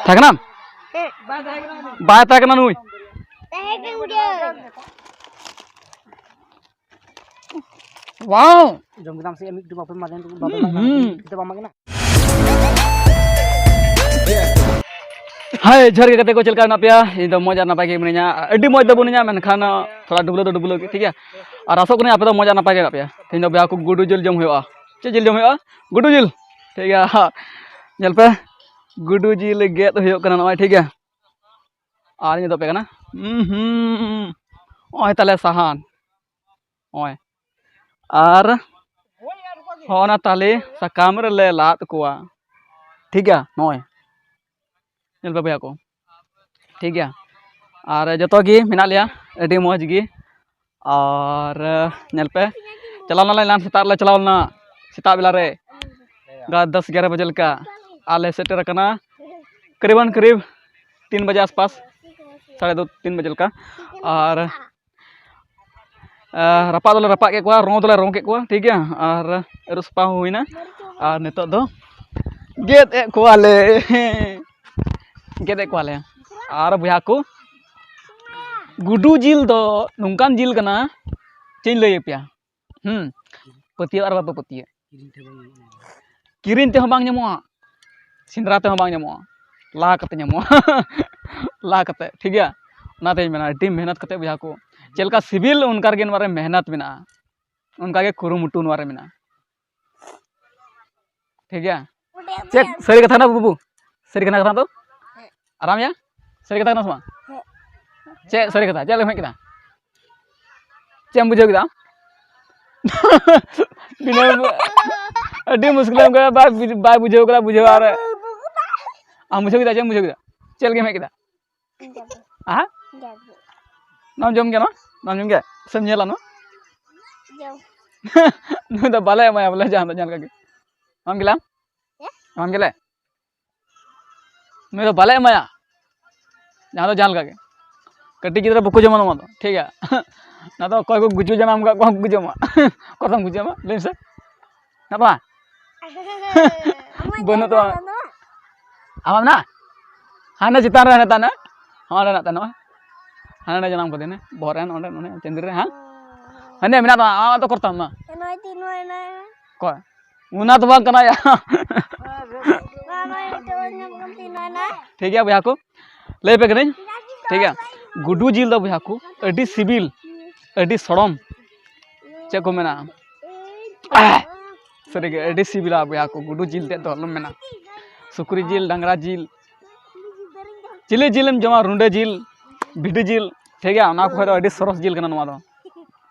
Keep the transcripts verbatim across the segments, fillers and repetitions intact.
ᱛᱟᱦᱮᱸ ᱠᱟᱱᱟᱢ? ᱵᱟᱭ ᱛᱟᱦᱮᱸ ᱠᱟᱱᱟ ᱱᱩᱭ᱾ ᱛᱟᱦᱮᱸ ᱠᱟᱱ ᱜᱮᱭᱟᱹᱧ᱾ ᱣᱟᱣ! ᱡᱚᱢ ᱠᱮᱫᱟᱢ ᱥᱮ ᱢᱤᱫ ᱴᱩᱠᱩᱡ ᱵᱟᱯᱮ ᱮᱢᱟᱜ ᱠᱟᱱᱟ? ᱦᱩᱸ, ᱦᱩᱸ᱾ ᱢᱤᱫ ᱴᱩᱠᱩᱡ ᱵᱟᱢ ᱮᱢᱟᱜ ᱠᱟᱱᱟ? ᱦᱟᱭ, ᱡᱚᱦᱟᱨ ᱜᱮ ᱜᱟᱛᱮ ᱠᱚ, ᱪᱮᱫ ᱞᱮᱠᱟ ᱢᱮᱱᱟᱜ ᱯᱮᱭᱟ? ᱤᱧ ᱫᱚ ᱢᱚᱡᱽ ᱟᱨ ᱱᱟᱯᱟᱭ ᱜᱮ ᱢᱤᱱᱟᱹᱧᱟ, ᱟᱹᱰᱤ ᱢᱚᱡᱽ ᱫᱚ ᱵᱟᱹᱱᱩᱧᱟ, ᱢᱮᱱᱠᱷᱟᱱ ᱛᱷᱚᱲᱟ ᱰᱩᱵᱞᱟᱹ ᱫᱚ ᱰᱩᱵᱞᱟᱹ ᱜᱮ, ᱴᱷᱤᱠ ᱜᱮᱭᱟ? ᱟᱨ ᱟᱥᱚᱜ ᱠᱟᱹᱱᱟᱹᱧ ᱟᱯᱮ ᱫᱚ ᱢᱚᱡᱽ ᱟᱨ ᱱᱟᱯᱟᱭ ᱜᱮ ᱢᱮᱱᱟᱜ ᱯᱮᱭᱟ᱾ ᱛᱮᱦᱮᱧ ᱫᱚ ᱵᱚᱭᱦᱟ ᱠᱚ ᱜᱩᱰᱩ ᱡᱤᱞ ᱡᱚᱢ ᱦᱩᱭᱩᱜᱼᱟ᱾ ᱪᱮᱫ ᱡᱤᱞ ᱡᱚᱢ ᱦᱩᱭᱩᱜᱼᱟ? ᱜᱩᱰᱩ ᱡᱤᱞ᱾ ᱴᱷᱤᱠ ᱜᱮᱭᱟ, ᱧᱮᱞ ᱯᱮ, ᱜᱩᱰᱩ ᱡᱤᱞ ᱜᱮᱫ ᱦᱩᱭᱩᱜ ᱠᱟᱱᱟ ᱱᱚᱜᱼᱚᱭ, ᱴᱷᱤᱠ ᱜᱮᱭᱟ? ᱟᱨ ᱤᱧ ᱫᱚ ᱯᱮ ᱠᱟᱱᱟ, ᱦᱩᱸ, ᱦᱩᱸ, ᱱᱚᱜᱼᱚᱭ ᱛᱟᱞᱮ ᱥᱟᱦᱟᱱ᱾ ᱱᱚᱜᱼᱚᱭ᱾ ᱟᱨ ᱦᱚᱸᱜᱼᱚ ᱱᱟ ᱛᱟᱞᱮ ᱥᱟᱠᱟᱢ ᱨᱮᱞᱮ ᱞᱟᱫ ᱠᱚᱣᱟ᱾ ᱴᱷᱤᱠ ᱜᱮᱭᱟ? ᱱᱚᱜᱼᱚᱭ᱾ ᱧᱮᱞ ᱯᱮ ᱵᱚᱭᱦᱟ ᱠᱚ᱾ ᱴᱷᱤᱠ ᱜᱮᱭᱟ? ᱟᱨ ᱡᱚᱛᱚ ᱜᱮ ᱢᱮᱱᱟᱜ ᱞᱮᱭᱟ ᱟᱹᱰᱤ ᱢᱚᱡᱽ ᱜᱮ᱾ ᱟᱨ ᱧᱮᱞ ᱯᱮ, ᱪᱟᱞᱟᱣ ᱞᱮᱱᱟᱞᱮ ᱮᱱᱟᱱ ᱥᱮᱛᱟᱜ ᱨᱮᱞᱮ ᱪᱟᱞᱟᱣ ᱞᱮᱱᱟ, ᱥᱮᱛᱟᱜ ᱵᱮᱞᱟ ᱨᱮ ᱚᱱᱠᱟ ᱫᱚᱥ ᱮᱜᱟᱨᱚ ᱵᱟᱡᱮ ᱞᱮᱠᱟ᱾ ᱟᱨ ᱞᱮ ᱥᱮᱴᱮᱨ ᱟᱠᱟᱱᱟ ᱠᱟᱨᱤᱵᱟᱱ ᱠᱟᱨᱤᱵ ᱛᱤᱱ ᱵᱟᱡᱮ ᱟᱥᱯᱟᱥ, ᱥᱟᱲᱮ ᱫᱩ, ᱛᱤᱱ ᱵᱟᱡᱮ ᱞᱮᱠᱟ᱾ ᱟᱨ ᱟᱨ ᱨᱟᱯᱟᱜ ᱫᱚᱞᱮ ᱨᱟᱯᱟᱜ ᱠᱮᱫ ᱠᱚᱣᱟ, ᱨᱚᱸ ᱫᱚᱞᱮ ᱨᱚᱸ ᱠᱮᱫ ᱠᱚᱣᱟ, ᱴᱷᱤᱠ ᱜᱮᱭᱟ᱾ ᱟᱨ ᱟᱹᱨᱩᱵ ᱥᱟᱯᱷᱟ ᱦᱩᱭᱱᱟ᱾ ᱟᱨ ᱱᱤᱛᱚᱜ ᱫᱚ ᱜᱮᱫ ᱮᱫ ᱠᱚᱣᱟᱞᱮ, ᱜᱮᱫ ᱮᱫ ᱠᱚᱣᱟᱞᱮ᱾ ᱟᱨ ᱵᱚᱭᱦᱟ ᱠᱚ, ᱜᱩᱰᱩ ᱡᱤᱞ ᱫᱚ ᱱᱚᱝᱠᱟᱱ ᱡᱤᱞ ᱠᱟᱱᱟ, ᱪᱮᱫ ᱤᱧ ᱞᱟᱹᱭ ᱟᱯᱮᱭᱟ? ᱦᱩᱸ, ᱯᱟᱹᱛᱭᱟᱹᱜ ᱟᱨ ᱵᱟᱯᱮ ᱯᱟᱹᱛᱭᱟᱹᱜ᱾ ᱠᱤᱨᱤᱧ ᱛᱮᱦᱚᱸ ᱵᱟᱝ ᱧᱟᱢᱚᱜᱼᱟ᱾ ᱠᱤᱨᱤᱧ ᱛᱮᱦᱚᱸ ᱵᱟᱝ ᱧᱟᱢᱚᱜᱼᱟ, ᱥᱮᱸᱫᱽᱨᱟ ᱛᱮᱦᱚᱸ ᱵᱟᱝ ᱧᱟᱢᱚᱜᱼᱟ, ᱞᱟ ᱠᱟᱛᱮ ᱧᱟᱢᱚᱜᱼᱟ᱾ ᱞᱟ ᱠᱟᱛᱮ, ᱴᱷᱤᱠ ᱜᱮᱭᱟ? ᱚᱱᱟᱛᱤᱧ ᱢᱮᱱᱟ, ᱟᱹᱰᱤ ᱢᱮᱦᱱᱚᱛ ᱠᱟᱛᱮ ᱵᱚᱭᱦᱟ ᱠᱚ, ᱪᱮᱫ ᱞᱮᱠᱟ ᱥᱤᱵᱤᱞ, ᱚᱱᱠᱟ ᱨᱮᱜᱮ ᱱᱚᱣᱟ ᱨᱮ ᱢᱮᱦᱱᱚᱛ ᱢᱮᱱᱟᱜᱼᱟ, ᱚᱱᱠᱟ ᱜᱮ ᱠᱩᱨᱩᱢᱩᱴᱩ ᱱᱚᱣᱟ ᱨᱮ ᱢᱮᱱᱟᱜᱼᱟ᱾ ᱴᱷᱤᱠ ᱜᱮᱭᱟ? ᱪᱮᱫ ᱥᱟᱹᱨᱤ ᱠᱟᱛᱷᱟ ᱠᱟᱱᱟ ᱵᱟᱹᱵᱩ? ᱥᱟᱹᱨᱤ ᱠᱟᱛᱷᱟ ᱠᱟᱱᱟ ᱛᱚ? ᱟᱨᱟᱢ ᱭᱟ? ᱥᱟᱹᱨᱤ ᱠᱟᱛᱷᱟ ᱠᱟᱱᱟ ᱥᱮ ᱵᱟᱝ? ᱪᱮᱫ ᱥᱟᱹᱨᱤ ᱠᱟᱛᱷᱟ? ᱪᱮᱫ ᱞᱮᱠᱟ ᱢᱮᱱ ᱠᱮᱫᱟ? ᱪᱮᱫ ᱮᱢ ᱵᱩᱡᱷᱟᱹᱣ ᱠᱮᱫᱟ? ᱵᱤᱱᱟᱹ, ᱟᱹᱰᱤ ᱢᱩᱥᱠᱤᱞ ᱮᱢ ᱠᱟᱫᱟ, ᱵᱟᱭ ᱵᱩᱡ-, ᱵᱟᱭ ᱵᱩᱡᱷᱟᱹᱣ ᱠᱟᱫᱟ, ᱵᱩᱡᱷᱟᱹᱣ ᱟᱨ ᱟᱢ ᱵᱩᱡᱷᱟᱹᱣ ᱠᱮᱫᱟ? ᱪᱮᱫ ᱮᱢ ᱵᱩᱡᱷᱟᱹᱣ ᱠᱮᱫᱟ? ᱪᱮᱫ ᱞᱮᱠᱟ ᱢᱮᱱ ᱠᱮᱫᱟ? ᱡᱟᱹᱯᱩᱫ᱾ ᱟᱦᱟ? ᱡᱟᱹᱯᱩᱫ᱾ ᱱᱚᱣᱟᱢ ᱡᱚᱢ ᱜᱮᱭᱟ ᱱᱚᱣᱟ? ᱱᱚᱣᱟᱢ ᱡᱚᱢ ᱜᱮᱭᱟ? ᱥᱮᱢ ᱧᱮᱞᱟ ᱱᱚᱣᱟ? ᱡᱚᱢ᱾ ᱱᱩᱭ ᱫᱚ ᱵᱟᱞᱮ ᱮᱢᱟᱭᱟ ᱵᱚᱞᱮ ᱡᱟᱦᱟᱸ ᱫᱚ ᱡᱟᱦᱟᱸ ᱞᱮᱠᱟ ᱜᱮ᱾ ᱟᱢ ᱜᱮᱞᱟᱢ? ᱦᱮᱸ? ᱟᱢ ᱜᱮᱞᱮ? ᱱᱩᱭ ᱫᱚ ᱵᱟᱞᱮ ᱮᱢᱟᱭᱟ᱾ ᱡᱟᱦᱟᱸ ᱫᱚ ᱡᱟᱦᱟᱸ ᱞᱮᱠᱟ ᱜᱮ᱾ ᱠᱟᱹᱴᱤᱡ ᱜᱤᱫᱽᱨᱟᱹ ᱵᱟᱠᱚ ᱡᱚᱢᱟ ᱱᱚᱣᱟ ᱫᱚ, ᱴᱷᱤᱠ ᱜᱮᱭᱟ? ᱚᱱᱟ ᱫᱚ ᱚᱠᱚᱭ ᱠᱚ ᱜᱩᱡᱩ ᱡᱟᱱᱟᱢ ᱠᱟᱜ ᱠᱚᱣᱟ ᱩᱱᱠᱩ ᱠᱚ ᱡᱚᱢᱟ᱾ ᱚᱠᱚᱭ ᱠᱚᱢ ᱜᱩᱡᱩ ᱡᱟᱱᱟᱢᱟ? ᱞᱟᱹᱭ ᱢᱮᱥᱮ᱾ ᱦᱮᱱᱟᱜ ᱛᱟᱢᱟ? ᱟᱢᱟᱜ ᱵᱟᱹᱱᱩᱜ ᱛᱟᱢᱟ? ᱡᱟᱱᱟᱢ ᱫᱚ? ᱟᱢᱟᱜ ᱢᱮᱱᱟᱜᱼᱟ? ᱦᱟᱱᱮ ᱪᱮᱛᱟᱱ ᱨᱮ ᱦᱟᱱᱮ ᱛᱟᱦᱮᱱᱟ᱾ ᱦᱚᱸ, ᱚᱸᱰᱮ ᱢᱮᱱᱟᱜ ᱛᱟᱦᱮᱱᱟ᱾ ᱦᱟᱱᱮ ᱡᱟᱱᱟᱢ ᱠᱟᱫᱮᱭᱟ ᱱᱮ᱾ ᱵᱚᱦᱚᱜ ᱨᱮ ᱚᱸᱰᱮ, ᱚᱸᱰᱮ ᱪᱟᱹᱱᱫᱤ ᱨᱮ, ᱦᱟᱸ? ᱦᱟᱱᱮ ᱢᱮᱱᱟᱜ ᱛᱟᱢᱟ, ᱟᱢᱟᱜ ᱫᱚ ᱚᱠᱚᱨ ᱛᱟᱢ ᱢᱟ? ᱱᱚᱜᱼᱚᱭ ᱛᱤ, ᱱᱚᱜᱼᱚᱭ, ᱱᱚᱜᱼᱚᱭ᱾ ᱚᱠᱚᱭ? ᱚᱱᱟ ᱫᱚ ᱵᱟᱝ ᱠᱟᱱᱟ ᱭᱟ᱾ ᱱᱚᱜᱼᱚᱭ, ᱱᱚᱜᱼᱚᱭ, ᱢᱤᱫᱴᱮᱱ ᱚᱞ ᱧᱟᱢ ᱠᱟᱱ ᱛᱤᱧ, ᱱᱚᱜᱼᱚᱭ, ᱱᱚᱜᱼᱚᱭ᱾ ᱴᱷᱤᱠ ᱜᱮᱭᱟ ᱵᱚᱭᱦᱟ ᱠᱚ, ᱞᱟᱹᱭ ᱟᱯᱮ ᱠᱟᱹᱱᱟᱹᱧ᱾ ᱴᱷᱤᱠ ᱜᱮᱭᱟ, ᱜᱩᱰᱩ ᱡᱤᱞ ᱫᱚ ᱵᱚᱭᱦᱟ ᱠᱚ ᱟᱹᱰᱤ ᱥᱤᱵᱤᱞ, ᱟᱹᱰᱤ ᱥᱚᱲᱚᱢ, ᱪᱮᱫ ᱠᱚ ᱢᱮᱱᱟ? ᱟᱦ! ᱥᱟᱹᱨᱤᱜᱮ ᱟᱹᱰᱤ ᱥᱤᱵᱤᱞᱟ ᱵᱚᱭᱦᱟ ᱠᱚ, ᱜᱩᱰᱩ ᱡᱤᱞ ᱛᱮᱫ ᱫᱚ ᱟᱞᱚᱢ ᱢᱮᱱᱟ᱾ ᱥᱩᱠᱨᱤ ᱡᱤᱞ, ᱰᱟᱝᱨᱟ ᱡᱤᱞ, ᱪᱤᱞᱤ ᱡᱤᱞᱮᱢ ᱡᱚᱢᱟ, ᱨᱩᱸᱰᱟᱹ ᱡᱤᱞ, ᱵᱷᱤᱰᱤ ᱡᱤᱞ, ᱴᱷᱤᱠ ᱜᱮᱭᱟ, ᱚᱱᱟ ᱠᱚ ᱠᱷᱚᱡ ᱫᱚ ᱟᱹᱰᱤ ᱥᱚᱨᱚᱥ ᱡᱤᱞ ᱠᱟᱱᱟ ᱱᱚᱣᱟ ᱫᱚ,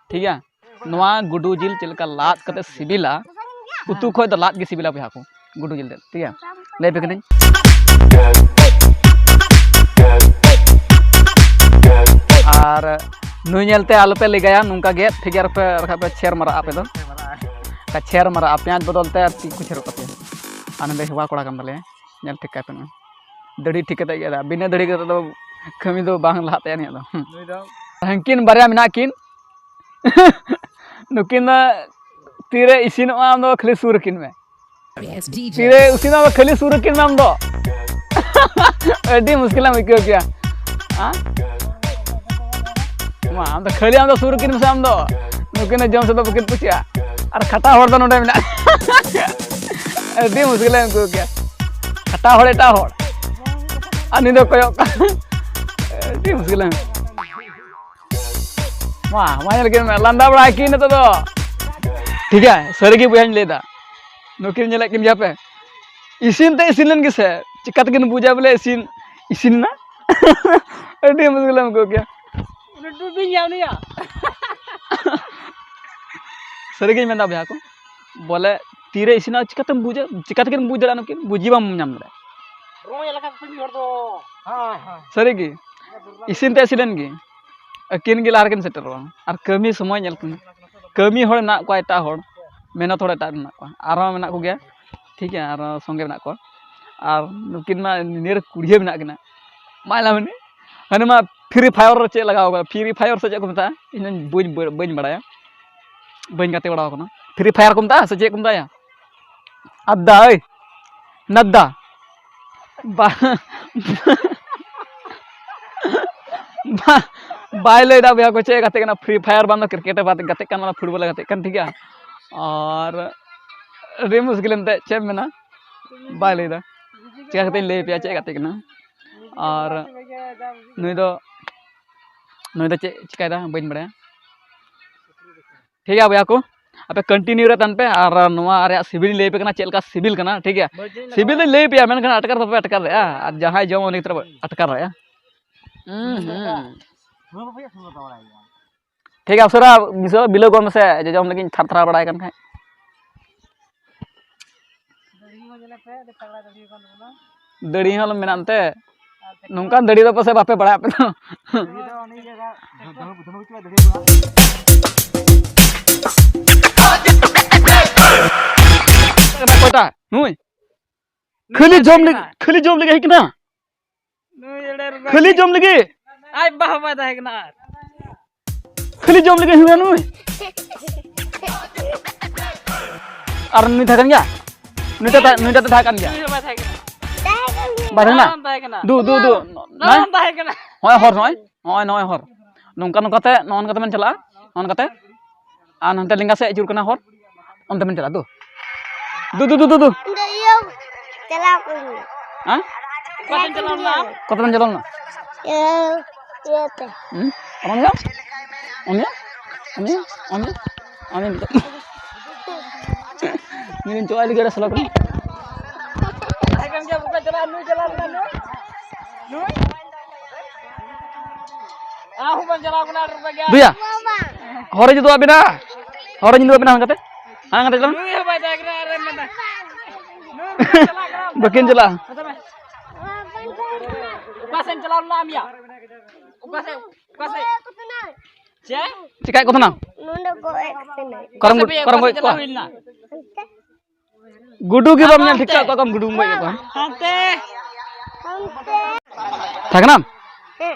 ᱴᱷᱤᱠ ᱜᱮᱭᱟ᱾ ᱱᱚᱣᱟ ᱜᱩᱰᱩ ᱡᱤᱞ ᱪᱮᱫ ᱞᱮᱠᱟ ᱞᱟᱫ ᱠᱟᱛᱮ ᱥᱤᱵᱤᱞᱟ, ᱩᱛᱩ ᱠᱷᱚᱡ ᱫᱚ ᱞᱟᱫ ᱜᱮ ᱥᱤᱵᱤᱞᱟ ᱵᱚᱭᱦᱟ ᱠᱚ, ᱜᱩᱰᱩ ᱡᱤᱞ ᱛᱮᱫ, ᱴᱷᱤᱠ ᱜᱮᱭᱟ᱾ ᱞᱟᱹᱭ ᱟᱯᱮ ᱠᱟᱹᱱᱟᱹᱧ᱾ ᱟᱨ ᱱᱩᱭ ᱧᱮᱞᱛᱮ ᱟᱞᱚᱯᱮ ᱞᱮᱜᱟᱭᱟ, ᱱᱚᱝᱠᱟ ᱜᱮᱫ ᱴᱷᱤᱠ ᱜᱮᱭᱟ, ᱟᱨᱯᱮ ᱨᱟᱠᱟᱵ ᱯᱮ ᱪᱷᱮᱨ ᱢᱟᱨᱟᱜ ᱟᱯᱮ ᱫᱚ᱾ ᱚᱱᱠᱟ ᱪᱷᱮᱨ ᱢᱟᱨᱟᱜᱼᱟ, ᱯᱮᱸᱭᱟᱡᱽ ᱵᱚᱫᱚᱞ ᱛᱮ ᱟᱨ ᱛᱤ ᱠᱚ ᱪᱷᱮᱨᱚᱜ ᱛᱟᱯᱮᱭᱟ᱾ ᱟᱨ ᱱᱚᱰᱮ ᱦᱮᱣᱟ ᱠᱚᱲᱟ ᱠᱟᱱ ᱛᱟᱞᱮᱭᱟ, ᱧᱮᱞ ᱴᱷᱤᱠ ᱠᱟᱭ ᱯᱮ ᱱᱚᱜᱼᱚᱭ᱾ ᱫᱟᱹᱲᱦᱤ ᱴᱷᱤᱠ ᱠᱟᱛᱮ ᱜᱮᱫᱟ, ᱵᱤᱱᱟᱹ ᱫᱟᱹᱲᱦᱤ ᱠᱟᱛᱮ ᱫᱚ ᱠᱟᱹᱢᱤ ᱫᱚ ᱵᱟᱝ ᱞᱟᱦᱟᱜ ᱛᱟᱭᱟ ᱱᱤᱭᱟᱹ ᱫᱚ᱾ ᱦᱩᱸ᱾ ᱱᱩᱭ ᱫᱚ ᱦᱟᱱᱠᱤᱱ ᱵᱟᱨᱭᱟ ᱢᱮᱱᱟᱜ ᱠᱤᱱ, ᱱᱩᱠᱤᱱ ᱫᱚ ᱛᱤᱨᱮ ᱤᱥᱤᱱᱚᱜᱼᱟ, ᱟᱢ ᱫᱚ ᱠᱷᱟᱹᱞᱤ ᱥᱩᱨ ᱨᱮᱠᱤᱱ ᱢᱮ᱾ ᱛᱤᱨᱮ ᱤᱥᱤᱱᱚᱜᱼᱟ, ᱟᱢ ᱫᱚ ᱠᱷᱟᱹᱞᱤ ᱥᱩᱨ ᱨᱮᱠᱤᱱ ᱢᱮ ᱟᱢ ᱫᱚ᱾ ᱟᱹᱰᱤ ᱢᱩᱥᱠᱤᱞᱮᱢ ᱟᱹᱭᱠᱟᱹᱣ ᱠᱮᱭᱟ᱾ ᱦᱮᱸ? ᱢᱟ, ᱟᱢ ᱫᱚ ᱠᱷᱟᱹᱞᱤ ᱟᱢ ᱫᱚ ᱥᱩᱨ ᱨᱮᱠᱤᱱ ᱢᱮᱥᱮ ᱟᱢ ᱫᱚ᱾ ᱱᱩᱠᱤᱱ ᱫᱚ ᱡᱚᱢ ᱥᱮᱫ ᱫᱚ ᱵᱟᱹᱠᱤᱱ ᱯᱟᱹᱪᱷᱭᱟ᱾ ᱟᱨ ᱠᱷᱟᱴᱟᱣ ᱦᱚᱲ ᱫᱚ ᱱᱚᱰᱮ ᱢᱮᱱᱟᱜ᱾ ᱟᱹᱰᱤ ᱢᱩᱥᱠᱤᱞᱮᱢ ᱟᱹᱭᱠᱟᱹᱣ ᱠᱮᱭᱟ᱾ ᱠᱷᱟᱴᱟᱣ ᱦᱚᱲ ᱮᱴᱟᱜ ᱦᱚᱲ᱾ ᱟᱨ ᱱᱩᱭ ᱫᱚ ᱠᱚᱭᱚᱜ ᱠᱟᱱ᱾ ᱟᱹᱰᱤ ᱢᱩᱥᱠᱤᱞᱮᱢ᱾ ᱢᱟ, ᱢᱟ ᱧᱮᱞ ᱠᱤᱱ ᱢᱮ, ᱞᱟᱸᱫᱟ ᱵᱟᱲᱟᱭ ᱠᱤᱱ ᱱᱤᱛᱚᱜ ᱫᱚ᱾ ᱴᱷᱤᱠ ᱜᱮᱭᱟ, ᱥᱟᱹᱨᱤ ᱜᱮ ᱵᱚᱭᱦᱟᱧ ᱞᱟᱹᱭ ᱮᱫᱟ᱾ ᱱᱩᱠᱤᱱ ᱧᱮᱞᱮᱫ ᱠᱤᱱ ᱜᱮᱭᱟ ᱯᱮ? ᱤᱥᱤᱱ ᱛᱮ ᱤᱥᱤᱱ ᱞᱮᱱ ᱜᱮᱥᱮ, ᱪᱤᱠᱟ ᱛᱮᱠᱤᱱ ᱵᱩᱡᱟ ᱵᱚᱞᱮ ᱤᱥᱤᱱ, ᱤᱥᱤᱱ ᱮᱱᱟ? ᱟᱹᱰᱤ ᱢᱩᱥᱠᱤᱞᱮᱢ ᱟᱹᱭᱠᱟᱹᱣ ᱠᱮᱭᱟ᱾ ᱩᱱᱤ ᱰᱩᱵᱤ ᱜᱮᱭᱟ ᱩᱱᱤᱭᱟ᱾ ᱥᱟᱹᱨᱤ ᱜᱤᱧ ᱢᱮᱱᱫᱟ ᱵᱚᱭᱦᱟ ᱠᱚ, ᱵᱚᱞᱮ ᱛᱤᱨᱮ ᱤᱥᱤᱱᱟ ᱪᱤᱠᱟᱛᱮᱢ ᱵᱩᱡᱟ? ᱪᱤᱠᱟ ᱛᱮᱠᱤᱱ ᱵᱩᱡᱽ ᱫᱟᱲᱮᱭᱟᱜᱼᱟ ᱱᱩᱠᱤᱱ? ᱵᱩᱡᱽ ᱜᱮ ᱵᱟᱢ ᱧᱟᱢ ᱫᱟᱲᱮᱭᱟᱜᱼᱟ᱾ ᱨᱚᱝ ᱮᱞᱟᱠᱟ ᱠᱚ ᱢᱤᱫ ᱦᱚᱲ ᱫᱚ᱾ ᱦᱳᱭ, ᱦᱳᱭ᱾ ᱥᱟᱹᱨᱤ ᱜᱮ, ᱤᱥᱤᱱ ᱛᱮ ᱤᱥᱤᱱ ᱞᱮᱱ ᱜᱮ, ᱟᱹᱠᱤᱱ ᱜᱮ ᱞᱟᱦᱟ ᱨᱮᱠᱤᱱ ᱥᱮᱴᱮᱨᱚᱜᱼᱟ᱾ ᱟᱨ ᱠᱟᱹᱢᱤ ᱥᱚᱢᱚᱭ ᱧᱮᱞ ᱠᱚᱢ, ᱠᱟᱹᱢᱤ ᱦᱚᱲ ᱢᱮᱱᱟᱜ ᱠᱚᱣᱟ ᱮᱴᱟᱜ ᱦᱚᱲ, ᱢᱮᱦᱱᱚᱛ ᱦᱚᱲ ᱮᱴᱟᱜ ᱨᱮ ᱢᱮᱱᱟᱜ ᱠᱚᱣᱟ, ᱟᱨᱦᱚᱸ ᱢᱮᱱᱟᱜ ᱠᱚᱜᱮᱭᱟ, ᱴᱷᱤᱠ ᱜᱮᱭᱟ, ᱟᱨᱦᱚᱸ ᱥᱚᱸᱜᱮ ᱢᱮᱱᱟᱜ ᱠᱚᱣᱟ᱾ ᱟᱨ ᱱᱩᱠᱤᱱ ᱢᱟ ᱱᱤᱭᱟᱹ ᱨᱮ ᱠᱩᱲᱭᱟᱹ ᱢᱮᱱᱟᱜ ᱠᱤᱱᱟ, ᱢᱟ ᱞᱟᱹᱭ ᱢᱮ, ᱦᱟᱱᱮ ᱢᱟ ᱯᱷᱨᱤ ᱯᱷᱟᱭᱟᱨ ᱨᱮ ᱪᱮᱫ ᱞᱟᱜᱟᱣ ᱠᱟᱱᱟ, ᱯᱷᱨᱤ ᱯᱷᱟᱭᱟᱨ ᱥᱮ ᱪᱮᱫ ᱠᱚ ᱢᱮᱛᱟᱜᱼᱟ, ᱤᱧ ᱦᱚᱸ ᱵᱟᱹᱧ, ᱵᱟᱹᱧ ᱵᱟᱲᱟᱭᱟ, ᱵᱟᱹᱧ ᱜᱟᱛᱮ ᱵᱟᱲᱟᱣ ᱠᱟᱱᱟ᱾ ᱯᱷᱨᱤ ᱯᱷᱟᱭᱟᱨ ᱠᱚ ᱢᱮᱛᱟᱜᱼᱟ ᱥᱮ ᱪᱮᱫ ᱠᱚ ᱢᱮᱛᱟᱜᱼᱟ? ᱟᱫᱟ ᱳᱭ, ᱱᱟᱫᱟ, ᱵᱟ-, ᱵᱟ-, ᱵᱟᱭ ᱞᱟᱹᱭᱫᱟ ᱵᱚᱭᱦᱟ ᱠᱚ ᱪᱮᱫ ᱮ ᱜᱟᱛᱮᱜ ᱠᱟᱱᱟ, Free Fire ᱵᱟᱝ ᱫᱚ cricket ᱮ ᱜᱟᱛᱮᱜ ᱠᱟᱱ, ᱵᱟᱝ ᱫᱚ football ᱮ ᱜᱟᱛᱮᱜ ᱠᱟᱱ, ᱴᱷᱤᱠ ᱜᱮᱭᱟ᱾ ᱟᱨ ᱟᱹᱰᱤ ᱢᱩᱥᱠᱤᱞ ᱮᱱᱛᱮ, ᱪᱮᱫ ᱮᱢ ᱢᱮᱱᱟ, ᱵᱟᱭ ᱞᱟᱹᱭᱫᱟ᱾ ᱪᱮᱠᱟ ᱠᱟᱛᱮᱧ ᱞᱟᱹᱭ ᱟᱯᱮᱭᱟ ᱪᱮᱫ ᱮ ᱜᱟᱛᱮᱜ ᱠᱟᱱᱟ? ᱟᱨ ᱱᱩᱭ ᱫᱚ, ᱱᱩᱭ ᱫᱚ ᱪᱮᱫ ᱪᱤᱠᱟᱹᱭᱮᱫᱟ ᱵᱟᱹᱧ ᱵᱟᱲᱟᱭᱟ᱾ ᱴᱷᱤᱠ ᱜᱮᱭᱟ ᱵᱚᱭᱦᱟ ᱠᱚ, ᱟᱯᱮ continue ᱨᱮ ᱛᱟᱦᱮᱱ ᱯᱮ ᱟᱨ ᱱᱚᱣᱟ ᱨᱮᱭᱟᱜ ᱥᱤᱵᱤᱞ ᱤᱧ ᱞᱟᱹᱭ ᱟᱯᱮ ᱠᱟᱱᱟ, ᱪᱮᱫ ᱞᱮᱠᱟ ᱥᱤᱵᱤᱞ ᱠᱟᱱᱟ, ᱴᱷᱤᱠ ᱜᱮᱭᱟ? ᱥᱤᱵᱤᱞ ᱫᱚᱧ ᱞᱟᱹᱭ ᱟᱯᱮᱭᱟ, ᱢᱮᱱᱠᱷᱟᱱ ᱟᱴᱠᱟᱨ ᱫᱚ ᱵᱟᱯᱮ ᱟᱴᱠᱟᱨ ᱫᱟᱲᱮᱭᱟᱜᱼᱟ, ᱟᱨ ᱡᱟᱦᱟᱸᱭ ᱡᱚᱢᱟ ᱩᱱᱤ ᱜᱮᱛᱚ ᱟᱴᱠᱟᱨ ᱫᱟᱲᱮᱭᱟᱜᱼᱟ᱾ ᱦᱩᱸ, ᱦᱩᱸ᱾ ᱴᱷᱤᱠ ᱜᱮᱭᱟ, ᱩᱥᱟᱹᱨᱟ ᱵᱤᱞᱟᱹᱣ ᱜᱚᱫ ᱢᱮᱥᱮ, ᱡᱚᱡᱚᱢ ᱞᱟᱹᱜᱤᱫ ᱤᱧ ᱛᱷᱟᱨ ᱛᱷᱟᱨᱟᱣ ᱵᱟᱲᱟᱭ ᱠᱟᱱ ᱠᱷᱟᱡ᱾ ᱫᱟᱹᱲᱦᱤ ᱦᱚᱸ ᱢᱮᱱᱟᱜ ᱮᱱᱛᱮ᱾ ᱱᱚᱝᱠᱟᱱ ᱫᱟᱹᱲᱦᱤ ᱫᱚ ᱯᱟᱥᱮ ᱵᱟᱯᱮ ᱵᱟᱲᱟᱭᱟ ᱟᱯᱮ ᱫᱚ᱾ ᱚᱠᱚᱭᱴᱟᱜ? ᱱᱩᱭ? ᱠᱷᱟᱹᱞᱤ ᱡᱚᱢ ᱞᱟᱹᱜᱤᱫ, ᱠᱷᱟᱹᱞᱤ ᱡᱚᱢ ᱞᱟᱹᱜᱤᱫ ᱦᱮᱡ ᱠᱟᱱᱟ᱾ ᱱᱩᱭ ᱮᱲᱮ ᱨᱩᱜᱟ ᱠᱷᱟᱹᱞᱤ ᱜᱮ᱾ ᱡᱚᱢ ᱞᱟᱹᱜᱤᱫ? ᱟᱡ ᱵᱟᱦᱟ ᱵᱟᱭ ᱛᱟᱦᱮᱸ ᱠᱟᱱᱟ ᱟᱨ᱾ ᱠᱷᱟᱹᱞᱤ ᱡᱚᱢ ᱞᱟᱹᱜᱤᱫ ᱦᱩᱭᱩᱜᱼᱟ ᱱᱩᱭ? ᱟᱨ ᱱᱩᱭ ᱛᱟᱦᱮᱸ ᱠᱟᱱ ᱜᱮᱭᱟ? ᱱᱩᱭᱴᱟᱜ ᱛᱟᱦᱮᱸ, ᱱᱩᱭᱴᱟᱜ ᱫᱚ ᱛᱟᱦᱮᱸ ᱠᱟᱱ ᱜᱮᱭᱟ? ᱱᱩᱭ ᱦᱚᱸ ᱵᱟᱭ ᱛᱟᱦᱮᱸ ᱠᱟᱱᱟ᱾ ᱵᱟᱭ ᱛᱟᱦᱮᱸ ᱠᱟᱱᱟ? ᱵᱟᱝ ᱛᱟᱦᱮᱸ ᱠᱟᱱᱟ᱾ ᱫᱩ, ᱫᱩ, ᱫᱩ᱾ ᱵᱟᱝ ᱛᱟᱦᱮᱸ ᱠᱟᱱᱟ᱾ ᱱᱚᱜᱼᱚᱭ ᱦᱚᱨ, ᱱᱚᱜᱼᱚᱭ, ᱱᱚᱜᱼᱚᱭ, ᱱᱚᱜᱼᱚᱭ ᱦᱚᱨ᱾ ᱱᱚᱝᱠᱟ, ᱱᱚᱝᱠᱟᱛᱮ, ᱱᱚᱜᱼᱚ ᱱᱚᱝᱠᱟᱛᱮ ᱵᱮᱱ ᱪᱟᱞᱟᱜᱼᱟ᱾ ᱱᱚᱜᱼᱚ ᱱᱚᱝᱠᱟᱛᱮ᱾ ᱟᱨ ᱱᱚᱱᱛᱮ ᱞᱮᱸᱜᱟ ᱥᱮᱫ ᱟᱹᱪᱩᱨ ᱠᱟᱱᱟ ᱦᱚᱨ, ᱚᱱᱛᱮ ᱵᱮᱱ ᱪᱟᱞᱟᱜᱼᱟ᱾ ᱫᱩ, ᱫᱩ, ᱫᱩ, ᱫᱩ, ᱫᱩ, ᱫᱩ᱾ ᱤᱧ ᱫᱚ ᱤᱭᱟᱹ ᱪᱟᱞᱟᱣ ᱠᱚᱜ ᱤᱧ ᱢᱮ᱾ ᱦᱮᱸ? ᱚᱠᱟᱛᱮᱢ ᱪᱟᱞᱟᱣ ᱞᱮᱱᱟ ᱟᱢ? ᱚᱠᱟᱛᱮ ᱵᱮᱱ ᱪᱟᱞᱟᱣ ᱞᱮᱱᱟ? ᱤᱭᱟᱹ, ᱤᱭᱟᱹᱛᱮ᱾ ᱦᱩᱸ? ᱟᱨ ᱟᱢ ᱫᱚ? ᱟᱢ ᱫᱚ? ᱟᱢ ᱫᱚ? ᱟᱢ ᱫᱚ? ᱟᱢ ᱫᱚ? ᱱᱩᱭ ᱪᱚᱣᱟᱭ ᱞᱟᱹᱜᱤᱫ ᱟᱹᱰᱤ ᱥᱞᱳ ᱠᱟᱱᱟ᱾ ᱛᱟᱦᱮᱸ ᱠᱟᱱ ᱜᱮᱭᱟ, ᱵᱟᱠᱚ ᱪᱟᱞᱟᱜᱼᱟ, ᱱᱩᱭ ᱪᱟᱞᱟᱣ ᱞᱮᱱᱟ, ᱱᱩᱭ᱾ ᱱᱩᱭ? ᱟᱢ ᱦᱚᱸ ᱵᱟᱢ ᱪᱟᱞᱟᱣ ᱠᱟᱱᱟ, ᱟᱨ ᱵᱟᱝ ᱜᱮ᱾ ᱫᱩᱭᱟ, ᱦᱚᱨᱮ ᱡᱩᱫᱩ ᱟᱵᱤᱱᱟ, ᱦᱚᱨᱮ ᱡᱩᱫᱩ ᱟᱵᱤᱱᱟ, ᱦᱟᱱᱠᱟᱛᱮ, ᱦᱟᱱᱠᱟᱛᱮ ᱪᱟᱞᱟᱜ ᱢᱮ᱾ ᱱᱩᱭ ᱦᱚᱸ ᱵᱟᱭ ᱛᱟᱦᱮᱸ ᱠᱟᱱᱟ, ᱟᱨ ᱢᱮᱱᱟ, ᱱᱩᱭ ᱵᱟᱭ ᱪᱟᱞᱟᱜ ᱠᱟᱱᱟ᱾ ᱵᱟᱹᱠᱤᱱ ᱪᱟᱞᱟᱜᱼᱟ᱾ ᱦᱟᱛᱟᱣ ᱢᱮ᱾ ᱚᱠᱟ ᱥᱮᱫ ᱮᱢ ᱪᱟᱞᱟᱣ ᱞᱮᱱᱟ ᱟᱢ ᱭᱟ? ᱚᱠᱟ ᱥᱮᱫ, ᱚᱠᱟ ᱥᱮᱫ? ᱪᱮᱫ? ᱪᱮᱠᱟᱭᱮᱫ ᱠᱚ ᱛᱟᱦᱮᱱᱟ? ᱱᱚᱰᱮ ᱜᱚᱡ ᱮᱫ ᱠᱚ ᱛᱟᱦᱮᱱᱟ᱾ ᱚᱠᱟᱨᱮᱢ, ᱚᱠᱟᱨᱮᱢ ᱜᱚᱡ ᱠᱚᱣᱟ? ᱦᱟᱱᱛᱮ᱾ ᱜᱩᱰᱩ ᱜᱮ ᱵᱟᱢ ᱧᱮᱞ ᱴᱷᱤᱠ ᱠᱟᱜ ᱠᱚᱣᱟ, ᱚᱠᱟᱢ ᱜᱩᱰᱩᱢ ᱜᱚᱡ ᱠᱚᱣᱟ? ᱦᱟᱱᱛᱮ᱾ ᱦᱟᱱᱛᱮ᱾ ᱛᱟᱦᱮᱸ ᱠᱟᱱᱟᱢ? ᱦᱮᱸ᱾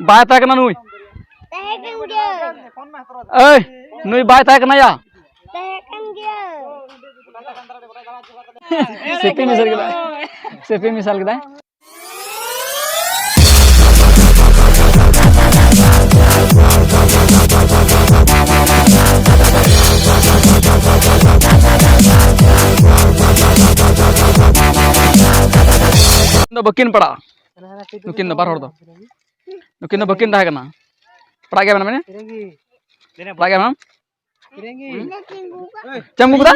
ᱵᱟᱭ ᱛᱟᱦᱮᱸ ᱠᱟᱱᱟ ᱱᱩᱭ᱾ ᱛᱟᱦᱮᱸ ᱠᱟᱱ ᱜᱮᱭᱟᱭ᱾ ᱮᱭ, ᱱᱩᱭ ᱵᱟᱭ ᱛᱟᱦᱮᱸ ᱠᱟᱱᱟ ᱭᱟ᱾ ᱛᱟᱦᱮᱸ ᱠᱟᱱ ᱜᱮᱭᱟᱭ᱾ ᱥᱤᱯᱤ ᱢᱮᱥᱟᱞ ᱠᱮᱫᱟᱭ᱾ ᱥᱤᱯᱤ ᱢᱮᱥᱟᱞ ᱠᱮᱫᱟᱭ᱾ ᱫᱚ ᱵᱟᱹᱠᱤᱱ ᱯᱟᱲᱟᱜᱼᱟ᱾ ᱱᱩᱠᱤᱱ ᱫᱚ ᱵᱟᱨ ᱦᱚᱲ ᱫᱚ᱾ ᱱᱩᱠᱤᱱ ᱫᱚ ᱵᱟᱹᱠᱤᱱ ᱛᱟᱦᱮᱸ ᱠᱟᱱᱟ᱾ ᱯᱟᱲᱟᱜ ᱜᱮᱭᱟ ᱢᱮᱱᱟᱢ? ᱯᱟᱲᱟᱜ ᱜᱮᱭᱟ ᱢᱮᱱᱟᱢ? ᱪᱮᱫ ᱮᱢ ᱟᱹᱜᱩ ᱠᱮᱫᱟ?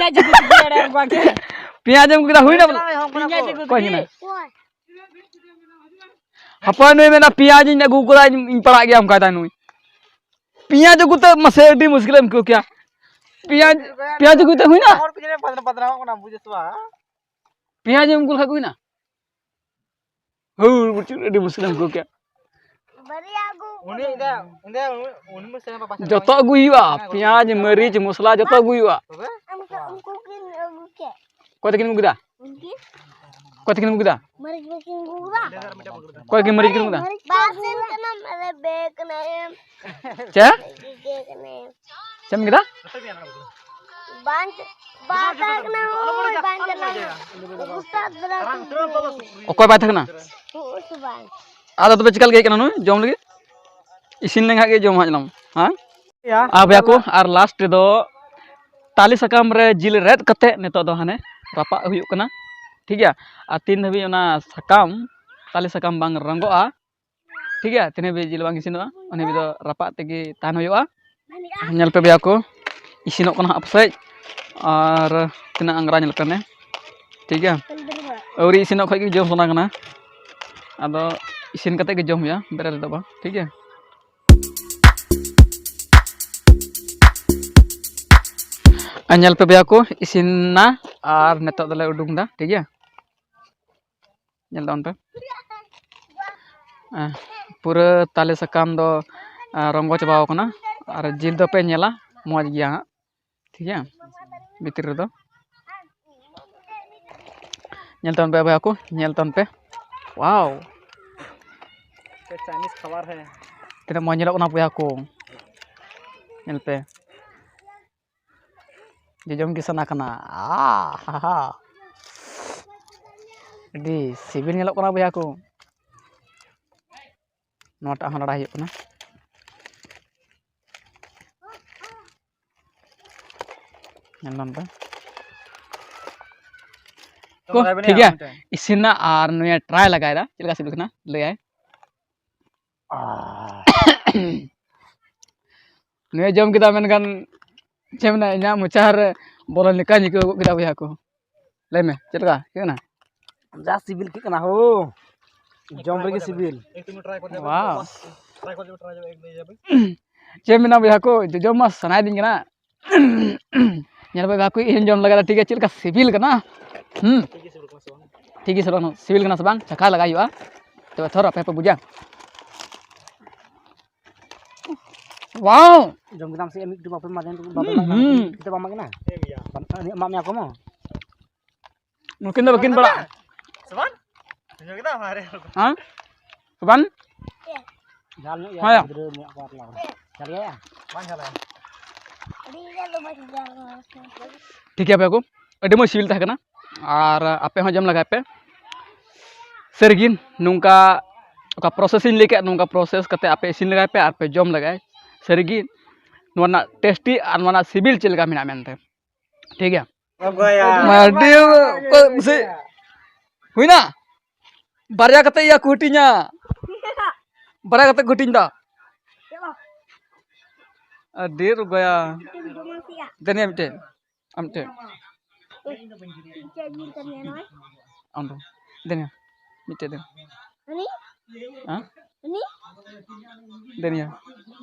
ᱯᱮᱸᱭᱟᱡᱽ ᱮᱢ ᱟᱹᱜᱩ ᱠᱮᱫᱟ, ᱦᱩᱭᱱᱟ ᱵᱚᱞᱮ᱾ ᱚᱠᱚᱭ ᱦᱮᱱᱟᱜ? ᱦᱟᱯᱟ ᱱᱩᱭ ᱢᱮᱱᱟ, "ᱯᱮᱸᱭᱟᱡᱽ ᱤᱧ ᱟᱹᱜᱩ ᱠᱟᱫᱟ, ᱤᱧ, ᱤᱧ ᱯᱟᱲᱟᱜ ᱜᱮᱭᱟ", ᱚᱱᱠᱟᱭ ᱫᱟᱭ ᱱᱩᱭ᱾ ᱯᱮᱸᱭᱟᱡᱽ ᱟᱹᱜᱩ ᱛᱮ ᱢᱟᱥᱮ ᱟᱹᱰᱤ ᱢᱩᱥᱠᱤᱞᱮᱢ ᱟᱹᱭᱠᱟᱹᱣ ᱠᱮᱭᱟ᱾ ᱯᱮᱸᱭᱟᱡᱽ, ᱯᱮᱸᱭᱟᱡᱽ ᱟᱹᱜᱩ ᱛᱮ ᱦᱩᱭᱱᱟ? ᱯᱮᱸᱭᱟᱡᱽ ᱮᱢ ᱟᱹᱜᱩ ᱞᱮᱠᱷᱟᱡ ᱦᱩᱭᱱᱟ? ᱦᱳᱭ, ᱵᱩᱪᱩᱫ, ᱟᱹᱰᱤ ᱢᱩᱥᱠᱤᱞᱮᱢ ᱟᱹᱭᱠᱟᱹᱣ ᱠᱮᱭᱟ᱾ ᱵᱟᱨᱭᱟ ᱟᱹᱜᱩ ᱩᱱᱤ ᱤᱧ ᱫᱟ-, ᱩᱱᱤ ᱫᱟ-, ᱩᱱᱤ ᱢᱟ ᱥᱮᱱ ᱵᱟᱵᱟ ᱥᱮᱱ ᱡᱚᱛᱚ ᱵᱟᱵᱟ᱾ ᱟᱹᱜᱩᱭ ᱦᱩᱭᱩᱜᱼᱟ, ᱦᱮᱸ, ᱯᱮᱸᱭᱟᱡᱽ, ᱢᱟᱹᱨᱤᱪ, ᱢᱚᱥᱞᱟ ᱡᱚᱛᱚ ᱟᱹᱜᱩᱭ ᱦᱩᱭᱩᱜᱼᱟ᱾ ᱛᱚᱵᱮ? ᱩᱱᱠᱩ, ᱩᱱᱠᱩ ᱠᱤᱱ ᱟᱹᱜᱩ ᱠᱮᱫ᱾ ᱚᱠᱚᱭ ᱛᱟᱹᱠᱤᱱ ᱟᱹᱜᱩ ᱠᱮᱫᱟ? ᱩᱱᱠᱤᱱ? ᱚᱠᱚᱭ ᱛᱟᱹᱠᱤᱱ ᱟᱹᱜᱩ ᱠᱮᱫᱟ? ᱢᱟᱹᱨᱤᱪ ᱵᱟᱹᱠᱤᱱ ᱟᱹᱜᱩ ᱠᱮᱫᱟ? ᱚᱠᱚᱭ ᱠᱤᱱ ᱢᱟᱹᱨᱤᱪ ᱠᱤᱱ ᱟᱹᱜᱩ ᱠᱮᱫᱟ? ᱵᱟᱥ ᱥᱮᱱ ᱠᱟᱱᱟᱢ, ᱟᱞᱮ ᱵᱮ ᱠᱟᱱᱟᱭᱮᱢ᱾ ᱪᱮᱫ? ᱜᱮ ᱠᱟᱱᱟᱭᱮᱢ᱾ ᱪᱮᱫ ᱮᱢ ᱠᱮᱫᱟ? ᱵᱟᱝ, ᱵᱟᱝ ᱛᱟᱦᱮᱸ ᱠᱟᱱᱟ, ᱳᱭ ᱵᱟᱝ ᱪᱟᱞᱟᱣ ᱮᱱᱟ᱾ ᱜᱩᱥᱴᱟ ᱫᱷᱟᱨᱟ ᱠᱚ ᱚᱠᱚᱭ ᱵᱟᱭ ᱛᱟᱦᱮᱸ ᱠᱟᱱᱟ? ᱩᱥ ᱵᱟᱝ᱾ ᱟᱫᱚ ᱛᱚᱵᱮ ᱪᱤᱠᱟ ᱞᱟᱹᱜᱤᱫ ᱦᱮᱡ ᱠᱟᱱᱟ ᱱᱩᱭ ᱡᱚᱢ ᱞᱟᱹᱜᱤᱫ? ᱤᱥᱤᱱ ᱞᱮᱱᱠᱷᱟᱱ ᱜᱮ ᱡᱚᱢ ᱦᱟᱸᱜ ᱞᱟᱝ, ᱦᱮᱸ? ᱭᱟ, ᱟᱨ ᱵᱚᱭᱦᱟ ᱠᱚ, ᱟᱨ ᱞᱟᱥᱴ ᱨᱮᱫᱚ ᱛᱟᱞᱮ ᱥᱟᱠᱟᱢ ᱨᱮ ᱡᱤᱞ ᱨᱮᱫ ᱠᱟᱛᱮ ᱱᱤᱛᱚᱜ ᱫᱚ ᱦᱟᱱᱮ ᱨᱟᱯᱟᱜ ᱦᱩᱭᱩᱜ ᱠᱟᱱᱟ, ᱴᱷᱤᱠ ᱜᱮᱭᱟ? ᱟᱨ ᱛᱤᱱ ᱫᱷᱟᱹᱵᱤᱡ ᱚᱱᱟ ᱥᱟᱠᱟᱢ, ᱛᱟᱞᱮ ᱥᱟᱠᱟᱢ ᱵᱟᱝ ᱨᱚᱸᱜᱚᱜᱼᱟ, ᱴᱷᱤᱠ ᱜᱮᱭᱟ, ᱛᱤᱱᱟᱹᱜ ᱦᱟᱹᱵᱤᱡ ᱡᱤᱞ ᱵᱟᱝ ᱤᱥᱤᱱᱚᱜᱼᱟ, ᱩᱱ ᱦᱟᱹᱵᱤᱡ ᱫᱚ ᱨᱟᱯᱟᱜ ᱛᱮᱜᱮ ᱛᱟᱦᱮᱱ ᱦᱩᱭᱩᱜᱼᱟ᱾ ᱧᱮᱞ ᱯᱮ ᱵᱚᱭᱦᱟ ᱠᱚ, ᱤᱥᱤᱱᱚᱜ ᱠᱟᱱᱟ ᱦᱟᱸᱜ ᱯᱟᱥᱮᱡ, ᱟᱨ ᱛᱤᱱᱟᱹᱜ ᱟᱝᱜᱽᱨᱟ ᱧᱮᱞᱚᱜ ᱠᱟᱱᱟ, ᱴᱷᱤᱠ ᱜᱮᱭᱟ᱾ ᱟᱹᱣᱨᱤ ᱤᱥᱤᱱᱚᱜ ᱠᱷᱚᱡ ᱜᱮ ᱡᱚᱢ ᱥᱟᱱᱟ ᱠᱟᱱᱟ, ᱟᱫᱚ ᱤᱥᱤᱱ ᱠᱟᱛᱮ ᱜᱮ ᱡᱚᱢ ᱦᱩᱭᱩᱜᱼᱟ, ᱵᱮᱨᱮᱞ ᱨᱮᱫᱚ ᱵᱟᱝ, ᱴᱷᱤᱠ ᱜᱮᱭᱟ᱾ ᱟᱨ ᱧᱮᱞ ᱯᱮ ᱵᱚᱭᱦᱟ ᱠᱚ, ᱤᱥᱤᱱ ᱱᱟ, ᱟᱨ ᱱᱤᱛᱚᱜ ᱫᱚᱞᱮ ᱩᱰᱩᱝ ᱫᱟ, ᱴᱷᱤᱠ ᱜᱮᱭᱟ᱾ ᱧᱮᱞ ᱛᱟᱵᱚᱱ ᱯᱮ᱾ ᱮᱸ, ᱯᱩᱨᱟᱹ ᱛᱟᱞᱮ ᱥᱟᱠᱟᱢ ᱫᱚ, ᱮᱸ, ᱨᱚᱸᱜᱚ ᱪᱟᱵᱟᱣ ᱠᱟᱱᱟ᱾ ᱟᱨ ᱡᱤᱞ ᱫᱚᱯᱮ ᱧᱮᱞᱟ, ᱢᱚᱡᱽ ᱜᱮᱭᱟ ᱦᱟᱸᱜ᱾ ᱴᱷᱤᱠ ᱜᱮᱭᱟ? ᱵᱷᱤᱛᱤᱨ ᱨᱮᱫᱚ᱾ ᱧᱮᱞ ᱛᱟᱵᱚᱱ ᱯᱮ ᱵᱚᱭᱦᱟ ᱠᱚ, ᱧᱮᱞ ᱛᱟᱵᱚᱱ ᱯᱮ᱾ ᱣᱟᱣ! ᱪᱟᱭᱱᱤᱡᱽ ᱠᱷᱟᱵᱟᱨ ᱦᱮ᱾ ᱛᱤᱱᱟᱹᱜ ᱢᱚᱡᱽ ᱧᱮᱞᱚᱜ ᱠᱟᱱᱟ ᱵᱚᱭᱦᱟ ᱠᱚ᱾ ᱧᱮᱞ ᱯᱮ᱾ ᱡᱚᱡᱚᱢ ᱜᱮ ᱥᱟᱱᱟ ᱠᱟᱱᱟ᱾ ᱟᱦᱟᱦᱟ᱾ ᱟᱹᱰᱤ ᱥᱤᱵᱤᱞ ᱧᱮᱞᱚᱜ ᱠᱟᱱᱟ ᱵᱚᱭᱦᱟ ᱠᱚ᱾ ᱱᱚᱣᱟᱴᱟᱜ ᱦᱚᱸ ᱞᱟᱲᱟᱭ ᱦᱩᱭᱩᱜ ᱠᱟᱱᱟ᱾ ᱧᱮᱞ ᱧᱟᱢ ᱯᱮ᱾ ᱛᱚ, ᱠᱚ, ᱵᱟᱲᱟᱭ ᱵᱟᱹᱱᱩᱜᱼᱟ ᱴᱷᱤᱠ ᱜᱮᱭᱟ᱾ ᱢᱤᱫᱴᱮᱱ᱾ ᱤᱥᱤᱱ ᱨᱮᱱᱟᱜ ᱟᱨ ᱱᱩᱭᱮ try ᱞᱟᱜᱟᱭᱮᱫᱟ, ᱪᱮᱫ ᱞᱮᱠᱟ ᱥᱤᱵᱤᱞ ᱠᱟᱱᱟ ᱞᱟᱹᱭᱟᱭ᱾ ᱱᱩᱭᱮ ᱡᱚᱢ ᱠᱮᱫᱟ, ᱢᱮᱱᱠᱷᱟᱱ ᱪᱮᱫ ᱢᱮᱱᱟ, ᱤᱧᱟᱹᱜ ᱢᱚᱪᱟ ᱨᱮ ᱵᱚᱞᱚᱱ ᱞᱮᱠᱟᱧ ᱟᱹᱭᱠᱟᱹᱣ ᱜᱚᱫ ᱠᱮᱫᱟ ᱵᱚᱭᱦᱟ ᱠᱚ᱾ ᱞᱟᱹᱭ ᱢᱮ, ᱪᱮᱫ ᱞᱮᱠᱟ ᱟᱹᱭᱠᱟᱹᱜ ᱠᱟᱱᱟ? ᱡᱟ ᱥᱤᱵᱤᱞ ᱟᱹᱭᱠᱟᱹᱜ ᱠᱟᱱᱟ ᱦᱳ, ᱡᱚᱢ ᱨᱮᱜᱮ ᱥᱤᱵᱤᱞ᱾ ᱣᱟᱣ᱾ ᱪᱮᱫ ᱮᱢ ᱢᱮᱱᱟ ᱵᱚᱭᱦᱟ ᱠᱚ, ᱡᱚᱡᱚᱢ ᱢᱟ ᱥᱟᱱᱟᱭᱮᱫᱤᱧ ᱠᱟᱱᱟ᱾ ᱧᱮᱞ ᱯᱮ ᱵᱚᱭᱦᱟ ᱠᱚ, ᱤᱧ ᱡᱚᱢ ᱞᱟᱜᱟ ᱫᱟ, ᱴᱷᱤᱠ ᱜᱮᱭᱟ, ᱪᱮᱫ ᱞᱮᱠᱟ ᱥᱤᱵᱤᱞ ᱠᱟᱱᱟ? ᱦᱩᱸ, ᱴᱷᱤᱠ ᱜᱮ ᱥᱤᱵᱤᱞ ᱠᱟᱱᱟ ᱥᱮ ᱵᱟᱝ, ᱥᱤᱵᱤᱞ ᱠᱟᱱᱟ ᱥᱮ ᱵᱟᱝ ᱪᱟᱠᱷᱟ ᱞᱟᱜᱟᱭ ᱦᱩᱭᱩᱜᱼᱟ, ᱛᱚᱵᱮ ᱛᱷᱚᱨ ᱟᱯᱮ ᱯᱮ ᱵᱩᱡᱟ᱾ ᱣᱟᱣ᱾ ᱡᱚᱢ ᱠᱮᱫᱟᱢ ᱥᱮ ᱢᱤᱫ ᱴᱩᱠᱩᱡ ᱵᱟᱯᱮ ᱮᱢᱟ ᱫᱤᱧ, ᱵᱟᱯᱮ ᱮᱢᱟ ᱫᱤᱧ, ᱦᱩᱸ᱾ ᱠᱤᱛᱟᱹ ᱵᱟᱢ ᱮᱢᱟ ᱠᱤᱱᱟ? ᱮᱢᱟᱜ ᱢᱮᱭᱟ ᱠᱚ ᱢᱟ᱾ ᱱᱩᱠᱤᱱ ᱫᱚ ᱵᱟᱹᱠᱤᱱ ᱯᱟᱲᱟᱜ᱾ ᱥᱚᱵᱟᱱ? ᱵᱩᱡᱷᱟᱹᱣ ᱠᱮᱫᱟᱢ? ᱟᱨᱮ᱾ ᱦᱮᱸ? ᱥᱚᱵᱟᱱ? ᱡᱷᱟᱞ ᱧᱚᱜ ᱦᱮᱸ᱾ ᱜᱮᱭᱟ, ᱜᱤᱫᱽᱨᱟᱹ ᱧᱚᱜ ᱠᱚ ᱟᱨ ᱞᱟᱜᱟᱣ᱾ ᱡᱷᱟᱞ ᱜᱮᱭᱟ? ᱵᱟᱝ ᱡᱷᱟᱞᱟ᱾ ᱴᱷᱤᱠ ᱜᱮᱭᱟ ᱵᱚᱭᱦᱟ ᱠᱚ, ᱟᱹᱰᱤ ᱢᱚᱡᱽ ᱥᱤᱵᱤᱞ ᱛᱟᱦᱮᱸ ᱠᱟᱱᱟ, ᱟᱨ ᱟᱯᱮ ᱦᱚᱸ ᱡᱚᱢ ᱞᱟᱜᱟᱭ ᱯᱮ᱾ ᱥᱟᱹᱨᱤᱜᱮ ᱱᱚᱝᱠᱟ ᱚᱠᱟ process ᱤᱧ ᱞᱟᱹᱭ ᱠᱮᱫ, ᱱᱚᱝᱠᱟ process ᱠᱟᱛᱮ ᱟᱯᱮ ᱤᱥᱤᱱ ᱞᱟᱜᱟᱭ ᱯᱮ ᱟᱨ ᱯᱮ ᱡᱚᱢ ᱞᱟᱜᱟᱭ᱾ ᱥᱟᱹᱨᱤᱜᱮ ᱱᱚᱣᱟ ᱨᱮᱱᱟᱜ tasty ᱟᱨ ᱱᱚᱣᱟ ᱨᱮᱱᱟᱜ ᱥᱤᱵᱤᱞ ᱪᱮᱫ ᱞᱮᱠᱟ ᱢᱮᱱᱟᱜᱼᱟ ᱢᱮᱱᱛᱮ᱾ ᱴᱷᱤᱠ ᱜᱮᱭᱟ? ᱚᱠᱚᱭᱟ? ᱢᱟᱹᱰᱤ ᱚᱠᱚᱭ ᱵᱩᱥᱤ? ᱦᱩᱭᱱᱟ? ᱵᱟᱨᱭᱟ ᱠᱟᱛᱮ ᱭᱟ ᱠᱩᱴᱤᱧᱟ᱾ ᱵᱟᱨᱭᱟ ᱠᱟᱛᱮ ᱠᱩᱴᱤᱧ ᱫᱟ᱾ ᱟᱹᱰᱤ ᱨᱩᱜᱟᱭᱟ᱾ ᱫᱮᱱᱤᱭᱟ ᱢᱤᱫᱴᱮᱡ᱾ ᱟᱢ ᱴᱷᱮᱱ᱾ ᱪᱮᱫ ᱡᱤᱞ ᱠᱟᱱ ᱜᱮᱭᱟ ᱱᱚᱣᱟ? ᱟᱢ ᱫᱚ᱾ ᱫᱮᱱᱤᱭᱟ᱾ ᱢᱤᱫᱴᱮᱡ ᱫᱮᱱ᱾ ᱩᱱᱤ? ᱦᱮᱸ? ᱩᱱᱤ? ᱫᱮᱱᱤᱭᱟ᱾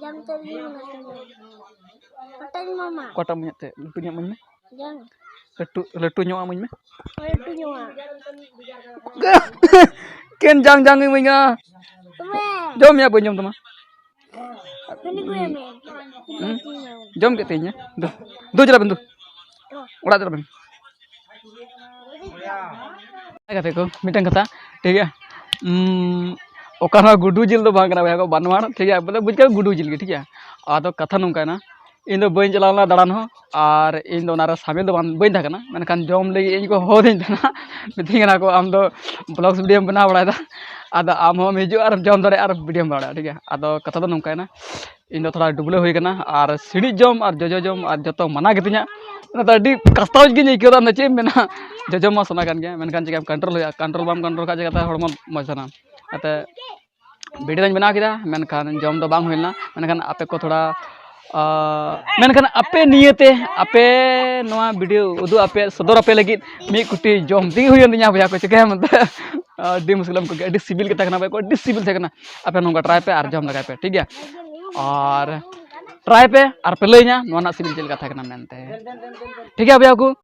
ᱡᱟᱢ ᱛᱮ ᱩᱱᱤ ᱢᱮᱱᱟᱜ ᱛᱤᱧᱟ᱾ ᱚᱠᱚᱭᱴᱟᱜ ᱤᱧ ᱮᱢᱟᱢᱟ? ᱚᱠᱟᱴᱟᱜ ᱤᱢᱟᱹᱧ ᱛᱮ? ᱞᱟᱹᱴᱩ ᱧᱚᱜ ᱤᱢᱟᱹᱧ ᱢᱮ᱾ ᱡᱟᱝ᱾ ᱞᱟᱹᱴᱩ, ᱞᱟᱹᱴᱩ ᱧᱚᱜ ᱤᱢᱟᱹᱧ ᱢᱮ᱾ ᱞᱟᱹᱴᱩ ᱧᱚᱜ᱾ ᱠᱮᱱ ᱡᱟᱝ ᱡᱟᱝ ᱤᱢᱟᱹᱧᱟ᱾ ᱛᱚᱵᱮ᱾ ᱡᱚᱢ ᱭᱟ, ᱵᱟᱹᱧ ᱡᱚᱢ ᱛᱟᱢᱟ᱾ ᱦᱟᱹᱱᱤ ᱠᱚ ᱮᱢᱮ᱾ ᱦᱩᱸ? ᱡᱚᱢ ᱠᱮᱫ ᱛᱤᱧᱟ᱾ ᱫᱩ, ᱫᱩ ᱪᱟᱞᱟᱜ ᱵᱮᱱ ᱫᱩ᱾ ᱚᱲᱟᱜ ᱪᱟᱞᱟᱜ ᱵᱮᱱ᱾ ᱠᱟᱛᱷᱟ ᱠᱚ, ᱢᱤᱫᱴᱟᱝ ᱠᱟᱛᱷᱟ, ᱴᱷᱤᱠ ᱜᱮᱭᱟ? ᱩᱸ, ᱚᱠᱟ ᱦᱚᱸ ᱜᱩᱰᱩ ᱡᱤᱞ ᱫᱚ ᱵᱟᱝ ᱠᱟᱱᱟ ᱵᱚᱭᱦᱟ ᱠᱚ, ᱵᱟᱱᱣᱟᱲ, ᱴᱷᱤᱠ ᱜᱮᱭᱟ? ᱵᱚᱞᱮ ᱵᱩᱡᱽ ᱠᱟᱜ ᱜᱩᱰᱩ ᱡᱤᱞ ᱜᱮ, ᱴᱷᱤᱠ ᱜᱮᱭᱟ? ᱟᱫᱚ ᱠᱟᱛᱷᱟ ᱱᱚᱝᱠᱟᱭᱮᱱᱟ, ᱤᱧ ᱫᱚ ᱵᱟᱹᱧ ᱪᱟᱞᱟᱣ ᱞᱮᱱᱟ ᱫᱟᱬᱟᱱ ᱦᱚᱸ, ᱟᱨ ᱤᱧ ᱫᱚ ᱚᱱᱟᱨᱮ ᱥᱟᱢᱤᱞ ᱫᱚ ᱵᱟᱝ, ᱵᱟᱹᱧ ᱛᱟᱦᱮᱸ ᱠᱟᱱᱟ, ᱢᱮᱱᱠᱷᱟᱱ ᱡᱚᱢ ᱞᱟᱹᱜᱤᱫ ᱤᱧ ᱠᱚ ᱦᱚᱦᱚᱫᱤᱧ ᱛᱟᱦᱮᱱᱟ᱾ ᱢᱤᱛᱟᱹᱧ ᱠᱟᱱᱟ ᱠᱚ, "ᱟᱢ ᱫᱚ vlogs video ᱵᱮᱱᱟᱣ ᱵᱟᱲᱟᱭᱮᱫᱟ, ᱟᱫᱚ ᱟᱢ ᱦᱚᱸᱢ ᱦᱤᱡᱩᱜᱼᱟ ᱟᱨ ᱡᱚᱢ ᱫᱟᱲᱮᱭᱟᱜᱼᱟ ᱟᱨ video ᱵᱮᱱᱟᱣ ᱫᱟᱲᱮᱭᱟᱜᱼᱟ", ᱴᱷᱤᱠ ᱜᱮᱭᱟ᱾ ᱟᱫᱚ ᱠᱟᱛᱷᱟ ᱫᱚ ᱱᱚᱝᱠᱟᱭᱮᱱᱟ, ᱤᱧ ᱫᱚ ᱛᱷᱚᱲᱟ ᱰᱩᱵᱽᱞᱟᱹ ᱦᱩᱭ ᱠᱟᱱᱟ, ᱟᱨ ᱥᱤᱲᱤᱡ ᱡᱚᱢ ᱟᱨ ᱡᱚᱡᱚ ᱡᱚᱢ ᱟᱨ ᱡᱚᱛᱚ ᱢᱟᱱᱟ ᱜᱮᱛᱤᱧᱟ᱾ ᱚᱱᱟᱛᱮ ᱟᱹᱰᱤ ᱠᱟᱥᱛᱟᱣ ᱜᱤᱧ ᱟᱹᱭᱠᱟᱹᱣ ᱮᱫᱟ, ᱪᱮᱫ ᱮᱢ ᱢᱮᱱᱟ, ᱡᱚᱡᱚ ᱢᱟ ᱥᱟᱱᱟ ᱠᱟᱱ ᱜᱮᱭᱟ, ᱢᱮᱱᱠᱷᱟᱱ ᱪᱤᱠᱟᱹᱭᱟᱢ, control ᱦᱩᱭᱩᱜᱼᱟ, control ᱵᱟᱢ control ᱠᱷᱟᱱ ᱪᱤᱠᱟᱹᱛᱮ ᱦᱚᱲᱢᱚ ᱢᱚᱡᱽ ᱛᱟᱦᱮᱱᱟ᱾ ᱚᱱᱟᱛᱮ video ᱫᱚᱧ ᱵᱮᱱᱟᱣ ᱠᱮᱫᱟ, ᱢᱮᱱᱠᱷᱟᱱ ᱡᱚᱢ ᱫᱚ ᱵᱟᱝ ᱦᱩᱭ ᱞᱮᱱᱟ᱾ ᱢᱮᱱᱠᱷᱟᱱ ᱟᱯᱮ ᱠᱚ ᱛᱷᱚᱲᱟ, ᱟᱸ, ᱢᱮᱱᱠᱷᱟᱱ ᱟᱯᱮ ᱱᱤᱭᱟᱹᱛᱮ, ᱟᱯᱮ ᱱᱚᱣᱟ video ᱩᱫᱩᱜ ᱟᱯᱮ, ᱥᱚᱫᱚᱨ ᱟᱯᱮ ᱞᱟᱹᱜᱤᱫ ᱢᱤᱫ ᱠᱩᱴᱤ ᱡᱚᱢ ᱛᱮᱜᱮ ᱦᱩᱭᱮᱱ ᱛᱤᱧᱟ ᱵᱚᱭᱦᱟ ᱠᱚ, ᱪᱤᱠᱟᱹᱭᱟᱢ ᱮᱱᱛᱮ? ᱟᱹᱰᱤ ᱢᱩᱥᱠᱤᱞ ᱮᱢ ᱠᱚ, ᱟᱹᱰᱤ ᱥᱤᱵᱤᱞ ᱜᱮ ᱛᱟᱦᱮᱸ ᱠᱟᱱᱟ ᱵᱚᱭᱦᱟ ᱠᱚ, ᱟᱹᱰᱤ ᱥᱤᱵᱤᱞ ᱛᱟᱦᱮᱸ ᱠᱟᱱᱟ᱾ ᱟᱯᱮ ᱱᱚᱝᱠᱟ try ᱯᱮ ᱟᱨ ᱡᱚᱢ ᱞᱮᱜᱟᱭ ᱯᱮ, ᱴᱷᱤᱠ ᱜᱮᱭᱟ? ᱟᱨ try ᱯᱮ ᱟᱨ ᱯᱮ ᱞᱟᱹᱭᱟᱹᱧᱟ ᱱᱚᱣᱟ ᱨᱮᱱᱟᱜ ᱥᱤᱵᱤᱞ ᱪᱮᱫ ᱞᱮᱠᱟ ᱛᱟᱦᱮᱸ ᱠᱟᱱᱟ ᱢᱮᱱᱛᱮ, ᱴᱷᱤᱠ ᱜᱮᱭᱟ ᱵᱚᱭᱦᱟ ᱠᱚ?